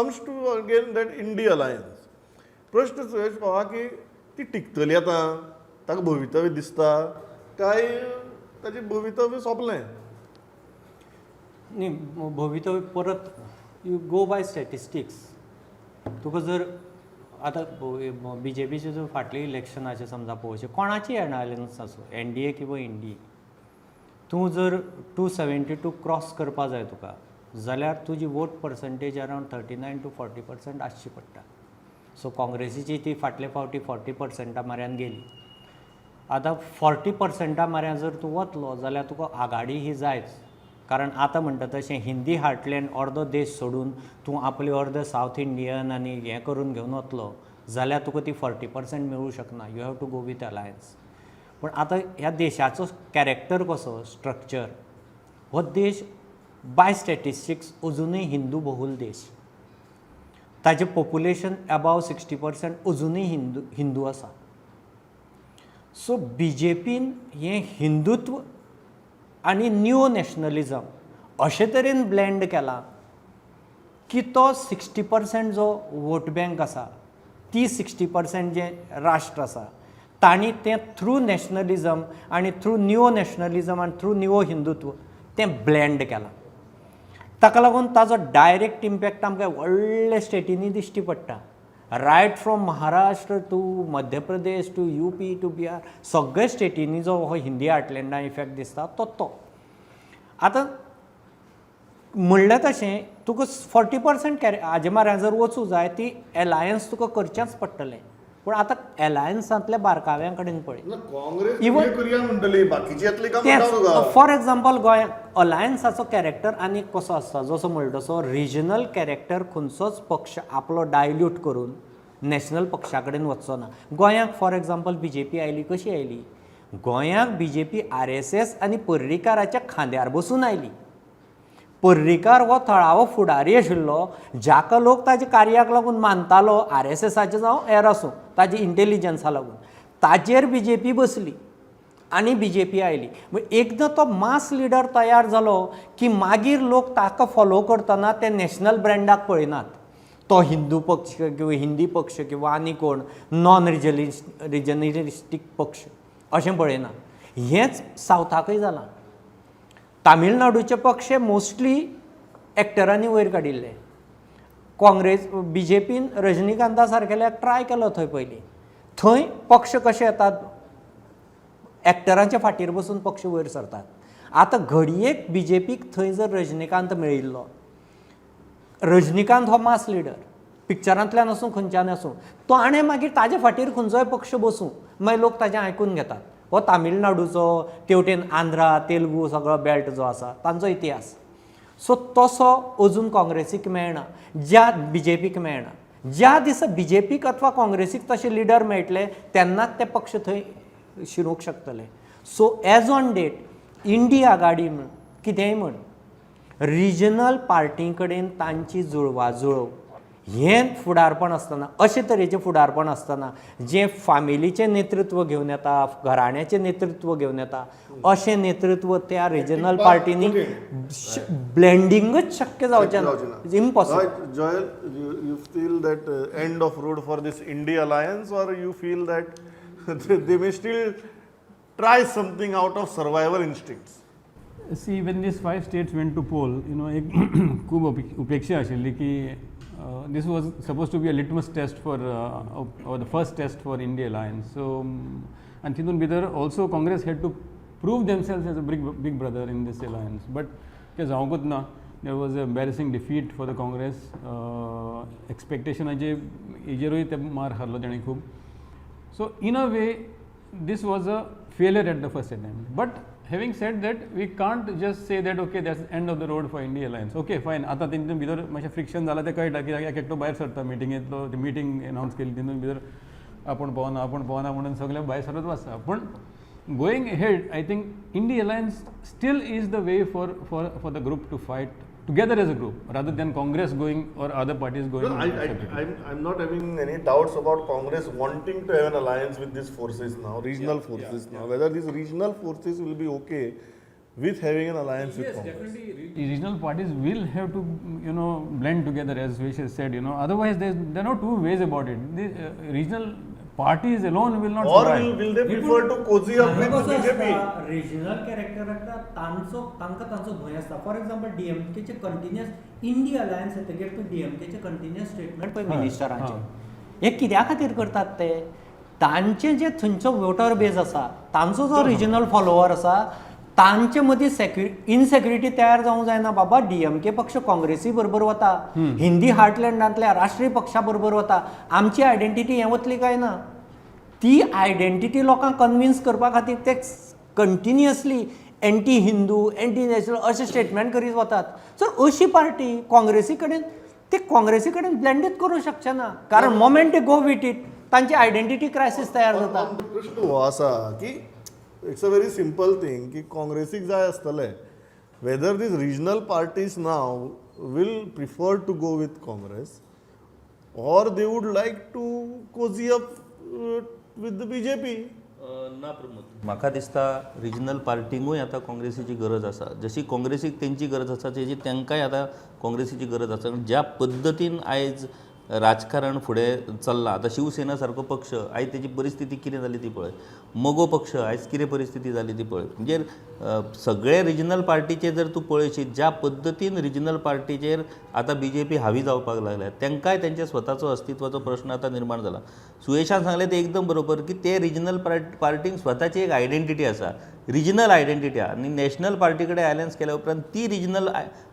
Comes to again that INDI alliance. प्रश्न सुरेश भावा की ती टिकतली आतां, ताका भवितव्य दिसता काय ताजें भवितव्य सोंपलें? न्ही, भवितव्य परत you go by statistics. तुका जर आतां बीजेपीचे जर फाटले इलेक्शनाचे समजा पळोवचें, कोणाची एनालिसिस आसूं, एनडीए किंवा इंडी, तूं जर 272 क्रॉस करपा जाय तुका जाल्यार तुजी vote percentage around 39 to 40% आसची पडटा. सो काँग्रेसीची ती फाटले फावटी 40 पर्संटा म्हऱ्यान गेली. आतां 40 पर्संटा म्हऱ्यान जर तूं वतलो जाल्यार तुका आघाडी ही जायच, कारण आतां म्हणटा तशें हिंदी हार्टलँड अर्दो देश सोडून तूं आपले अर्दे सावथ इंडियन आनी हें करून घेवन वतलो जाल्यार तुका ती 40% मेळूं शकना. You have to go with alliance. पूण आतां ह्या देशाचो कॅरेक्टर कसो, स्ट्रक्चर, हो देश बाय स्टॅटिस्टिक्स अजुनूय हिंदू बहुल देश. ताजें पॉप्युलेशन एबाव 60% अजुनूय हिंदू हिंदू आसा. सो बीजेपीन हें हिंदुत्व आनी न्यू नॅशनलिजम अशे तरेन ब्लेंड केलां की तो 60% जो वोट बँक आसा, ती 60% जें राष्ट्र आसा, तांणी तें थ्रू नॅशनलिजम आनी थ्रू न्यू नॅशनलिजम आनी थ्रू न्यू हिंदुत्व तें ब्लेंड केलां. ताका लागून ताजो डायरेक्ट इम्पॅक्ट आमकां व्हडल्या स्टेटींनी दिश्टी पडटा, right from Maharashtra to Madhya Pradesh to UP to Bihar. सगळे स्टेटींनी जो हो हिंदी हार्टलँडा इफेक्ट दिसता तो तो. आतां म्हणलें तशें तुका 40% कॅरे हाजे म्हऱ्यान जर वचूं जाय, ती एलायन्स तुका करचेंच पडटलें. पूण आतां एलायन्सांतल्या बारकाव्यां कडेन पळय. ना, काँग्रेस Even करुया म्हणटली, बाकीची येतली काय म्हणटा तुका? तेच, फॉर एग्जाम्पल, गोंयांत अलायन्साचो कॅरेक्टर आनी कसो आसता, जसो म्हणटा तसो रिजनल कॅरेक्टर खंयचोच पक्ष आपलो डायल्यूट करून नॅशनल पक्षा कडेन वचचो ना. गोंयांत फॉर एग्जाम्पल बीजेपी आयली, कशी आयली? गोंयांत बीजेपी आरएसएस आनी पर्रीकाराच्या खांद्यार बसून आयली. पर्रीकार हो थळावो फुडारी आशिल्लो, जाका लोक ताच्या कार्याक लागून मानतालो, आरएसएसाचे जावं हेर आसूं, ताजे इंटेलिजन्सा लागून. ताजेर बीजेपी बसली आनी बीजेपी आयली. एकदां तो मास लिडर तयार जालो की मागीर लोक ताका फॉलो करतना ते नॅशनल ब्रँडाक पळयनात. तो हिंदू पक्ष किंवा हिंदी पक्ष किंवा आनी कोण नॉन रिजनलिस्टीक पक्ष अशें पळयना. हेंच सावथाकय जालां. तामिळनाडूचे पक्ष हे मोस्टली एक्टरांनी वयर काडिल्ले. काँग्रेस, बीजेपीन रजनीकांता सारकेल्याक ट्राय केलो थंय पयलीं. थंय पक्ष कशे येतात? एक्टरांच्या फाटीर बसून पक्ष वयर सरतात. आतां घडयेक बीजेपीक थंय जर रजनीकांत मेळिल्लो, रजनीकांत हो मास लिडर, पिक्चरांतल्यान आसूं, खंयच्यान आसूं, तो आनी मागीर ताजे फाटीर खंयचोय पक्ष बसूं, मागीर लोक ताजें आयकून घेतात. हो तामिळनाडूचो, तेवटेन आंध्रा, तेलुगू सगळो बेल्ट जो आसा तांचो इतिहास. सो तसो अजून काँग्रेसीक मेळना, ज्या बीजेपीक मेळना. ज्या दिसा बीजेपीक अथवा काँग्रेसीक तशे लिडर मेळटले, तेन्नाच ते पक्ष थंय शिरूंक शकतले. सो एज ऑन डेट इंडी आघाडी म्हण कितेंय म्हण, रिजनल पार्टी कडेन तांची जुळवाजुळव हें फुडारपण आसतना, अशे तरेचें फुडारपण आसतना, जें फामिलीचें नेतृत्व घेवन येता, घराण्याचें नेतृत्व घेवन येता, अशें नेतृत्व त्या रिजनल पार्टींनी ब्लेंडिंगच शक्य जावचें ना. Impossible. Right, Joel, you feel that end of road for this INDI alliance, or you feel that they may still try something out of survival instincts? See, when these five states went to poll, एक खूब अपेक्षा आशिल्ली की this was supposed to be a litmus test for or the first test for INDI alliance. So, आनी तितून भितर also Congress had to prove themselves as a big, big brother in this alliance. But तें जावंकूच ना. There was a embarrassing defeat for the Congress. Expectationाचे हेजेरूय ते मार खाल्लो तेणें खूब. So in a way, this was a failure at the first attempt. But having said that, we can't just say that, okay, that's the end of the road for INDI alliance. Okay, fine. आतां तेंचे भितर मातशें friction जालां तें कळटा, कित्याक एक एकटो भायर सरता मिटिंगेंतलो. ती मिटींग अनावन्स केली, तितून भितर आपूण पावना, आपूण पावना म्हणून सगळे भायर सरत आसता. पूण going ahead, I think INDI alliance still is the way for the group to fight together as a group rather than Congress going or other parties going No, separately. I'm not having any doubts about Congress wanting to have an alliance with these forces now, regional forces now. Whether these regional forces will be okay with having an alliance with Yes, Congress? definitely. Regional parties will have to blend together, as Suyesh has said. Otherwise there are no two ways about it. The regional parties alone will not Or survive. will they prefer to cozy up with the BJP? Regional कॅरेक्टराक तांचो तांकां तांचो भंय आसता. For example, डीएमकेचे continuous India alliance येतकीर तूं डीएमकेचे continuous statement पळय मिनिस्टरांचे, हे कित्या खातीर करतात ते? तांचे जे थंयचो वोटर बेज आसा, तांचो जो रिजनल फॉलोवर आसा, तांचे मदीं इनसेक्युरिटी तयार जावंक जायना. बाबा, डीएमके पक्ष काँग्रेसी बरोबर वता, हिंदी हार्टलँडांतल्या राष्ट्रीय पक्षा बरोबर वता, आमची आयडेंटिटी हें वतली काय ना? ती आयडेंटिटी लोकांक कन्विन्स करपा खातीर ते continuously anti Hindu, anti national अशें स्टेटमेंट करीत वतात. सो अशी पार्टी काँग्रेसी कडेन, ते काँग्रेसी कडेन ब्लेंडूच करूंक शकचे ना, कारण moment go with it तांची आयडेंटिटी क्रायसीस तयार जाता. प्रश्न हो आसा की it's a very simple thing की काँग्रेसीक जाय आसतलें, whether these regional parties now will prefer to go with Congress or they would like to cozy up with the BJP. ना प्रमोद, म्हाका दिसता रिजनल पार्टींकूय आतां काँग्रेसीची गरज आसा. जशी काँग्रेसीक तेंची गरज आसा, तेजी तांकांय आतां काँग्रेसीची गरज आसा. ज्या पद्दतीन आयज राजकारण फुडें चल्लां, आतां शिवसेना सारको पक्ष आयज तेजी परिस्थिती कितें जाली ती पळय, मगो पक्ष आयज कितें परिस्थिती जाली ती पळय. म्हणजे सगळे रिजनल पार्टीचे जर तूं पळयशीत, ज्या पद्दतीन रिजनल पार्टीचेर आतां बीजेपी हावी जावपाक लागल्या, तांकांय तेंच्या स्वताचो अस्तित्वाचो प्रश्न आतां निर्माण जाला. सुयेशान सांगलें तें एकदम बरोबर की ते रिजनल पार्टींक स्वताची एक आयडेंटिटी आसा, रिजनल आयडेंटिटी आसा, आनी नॅशनल पार्टी कडेन अलायन्स केल्या उपरांत ती रिजनल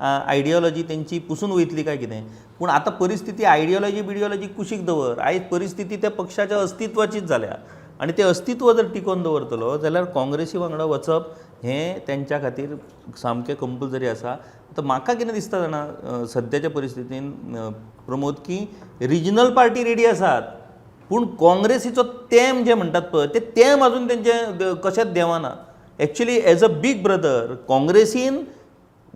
आयडियोलॉजी तेंची पुसून वयतली काय कितें. पूण आतां परिस्थिती आयडियोलॉजी बिडियोलॉजी कुशीक दवर, आयज परिस्थिती त्या पक्षाच्या अस्तित्वाचीच जाल्या, आनी तें अस्तित्व जर टिकोवन दवरतलो जाल्यार काँग्रेसी वांगडा वचप हें तेंच्या खातीर सामकें कंपल्सरी आसा. आतां म्हाका कितें दिसता जाणा, सद्याच्या परिस्थितीन प्रमोद, की रिजनल पार्टी रेडी आसात, पूण काँग्रेसीचो तेम जे म्हणटात पळय, ते तेम अजून तेंचे कशेंच देंवना. Actually as a big brother काँग्रेसीन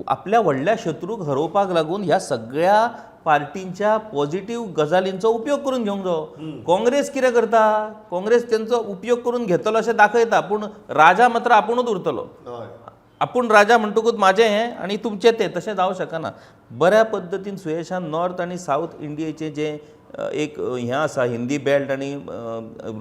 आपल्या व्हडल्या शत्रूक हरोवपाक लागून ह्या सगळ्या पार्टींच्या पॉझिटिव्ह गजालींचो उपयोग करून घेवंक जायो. काँग्रेस कितें करता, काँग्रेस तेंचो उपयोग करून घेतलो अशें दाखयता, पूण राजा मात्र आपुणूच उरतलो. आपूण राजा म्हणटकूच म्हाजें हें आनी तुमचें तें, तशें जावंक शकना. बऱ्या पद्दतीन सुयेशान नॉर्थ आनी सावथ इंडियेचें जें एक हें आसा, हिंदी बेल्ट आनी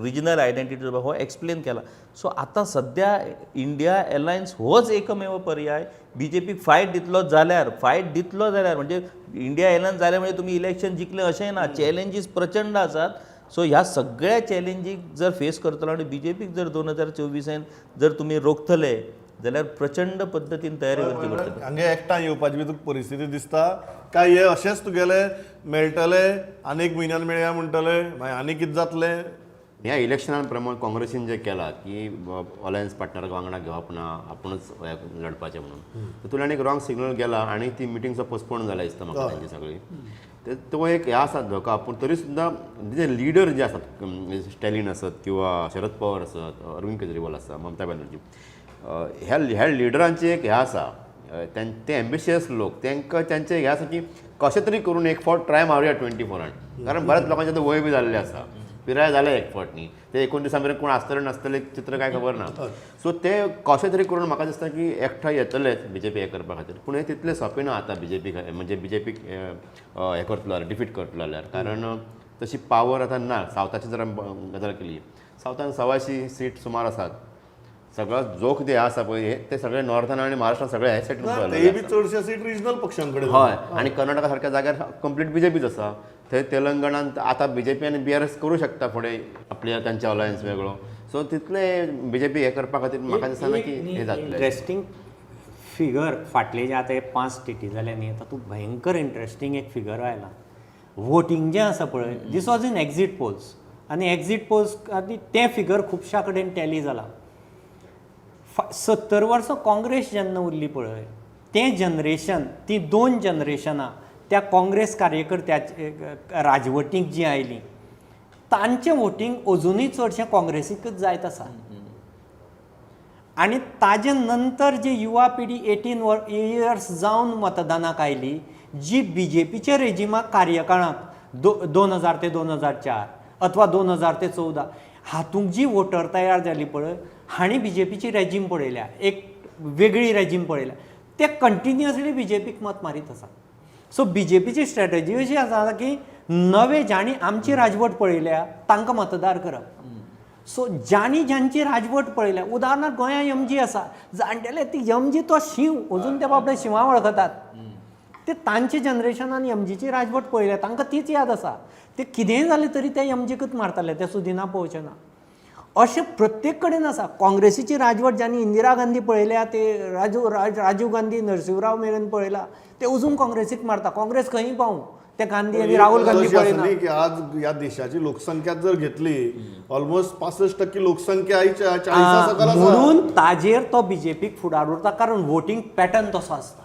रिजनल आयडेंटिटी हो एक्सप्लेन केला. सो आतां सद्या इंडिया एलायन्स होच एकमेव पर्याय. बीजेपीक फायट दितलो जाल्यार, फायट दितलो जाल्यार म्हणजे इंडिया एलायन्स जालें म्हणजे तुमी इलेक्शन जिखलें अशेंय ना, चॅलेंजीस प्रचंड आसात. सो ह्या सगळ्या चॅलेंजीक जर फेस करतलो आनी बीजेपीक जर 2024 जर तुमी रोखतले जाल्यार प्रचंड पद्दतीन तयारी करची पडटली. हांगे एकठांय येवपाची बी तुका परिस्थिती दिसता काय हे अशेंच तुगेले मेळटले आनी एक म्हयन्यान मेळया म्हणटले, मागीर आनी कितें जातलें? ह्या इलेक्शनान प्रमाण काँग्रेसीन जें केलां की अलायन्स पार्टनराक वांगडा घेवप ना, आपूणच हें लढपाचें म्हणून, तितूंतल्यान एक रॉंग सिग्नल गेला आनी ती मिटींग पोस्टपोन जाल्या दिसता म्हाका तेंची सगळी. ते तो एक हें आसा धोका. पूण तरी सुद्दां जे लिडर जे आसात, स्टॅलिन आसत किंवा शरद पवार आसत, अरविंद केजरीवाल आसा, ममता बॅनर्जी, ह्या ह्या लिडरांची एक हें आसा, ते एम्बिशियस लोक, तांकां तांचें हें आसा की कशें तरी करून एक फावट ट्राय मारुया 24आन, कारण बऱ्याच लोकांचें आतां वय बी जाल्लें आसा, पिराय जाल्या एक फावट न्ही, ते 19 मेरेन कोण आसतले नासतले चित्र कांय खबर ना. सो ते कशें तरी करून म्हाका दिसता की एकठांय येतलेच बीजेपी हें करपा खातीर. पूण हें तितलें सोंपें ना आतां बीजेपी म्हणजे बीजेपीक हें करतलो जाल्यार, डिफीट करतलो जाल्यार, कारण तशी पावर आतां ना. सावथाची जर आमी गजाल केली, सावथान 125 सीट सुमार आसात, सगळो जो कितें आसा पळय हे ते सगळे नॉर्थान आनी महाराष्ट्रान सगळे हे सायडीन तेय बी चडशे सीट रिजनल पक्षां कडेन. हय, आनी कर्नाटका सारक्या जाग्यार कंप्लीट बीजेपीच आसा. थंय तेलंगणांत आतां बीजेपी आनी बीआरएस करूं शकता फुडें आपल्या तांचे अलायन्स वेगळो. सो तितले बीजेपी हें करपा खातीर म्हाका दिसना की हें जातलें. इंट्रस्टींग फिगर फाटले जे आतां हे 5 स्टेटी जाले न्ही, तातूंत भयंकर इंट्रस्टींग एक फिगर आयला. वोटींग जें आसा पळय, this was in exit polls, आनी एक्झीट पोल्स आनी तें फिगर खुबश्या कडेन टॅली जालां. 70 वर्सां काँग्रेस जेन्ना उरली पळय, तें जनरेशन, ती 2 जनरेशनां त्या काँग्रेस कार्यकर्त्याचे राजवटीक जीं आयलीं तांचें वोटींग अजुनूय चडशें काँग्रेसीकच जायत आसा. आनी ताजे नंतर जी युवा पिढी 18 इयर्स जावन मतदानाक आयली, जी बीजेपीच्या रेजिमाक कार्यकाळांत 2000 ते 2004 अथवा 2000 ते 14 हातूंत जी वोटर तयार जाली पळय, हांणी बीजेपीची रेजीम पळयल्या. एक वेगळी रेजीम पळयल्या, ते कंटिन्युअसली बीजेपीक मत मारीत आसा. सो बीजेपीची स्ट्रॅटजी अशी आसा की नवे जांणी आमची राजवट पळयल्या तांकां मतदार करप. सो जांणी ज्यांची राजवट पळयल्या, उदाहरणार्थ गोंया एमजी आसा, जाणटेले ती एमजी तो शींव अजून ते बाबडे शिंवा वळखतात. ते तांचे जनरेशनान एमजीची राजवट पळयल्या, तांकां तीच याद आसा. ते कितेंय जालें तरी ते एमजीकूच मारताले, ते सुदिना पळोवचे ना. अशें प्रत्येक कडेन आसा. काँग्रेसीची राजवट ज्यांनी इंदिरा गांधी पळयल्या, ते राजू राज राजीव गांधी, नरसिंहराव मेरेन पळयला, ते अजून काँग्रेसीक मारता. काँग्रेस खंयी पावूं, ते गांधी आनी राहुल गांधी अशी आसा पळयना. न्ही की आज ह्या देशाची लोकसंख्या जर घेतली, ऑलमोस्ट 65% लोकसंख्या ही 40 सकल आसा. म्हणून ताजेर तो बीजेपीक फुडार उरता, कारण वोटींग पॅटर्न तसो आसता.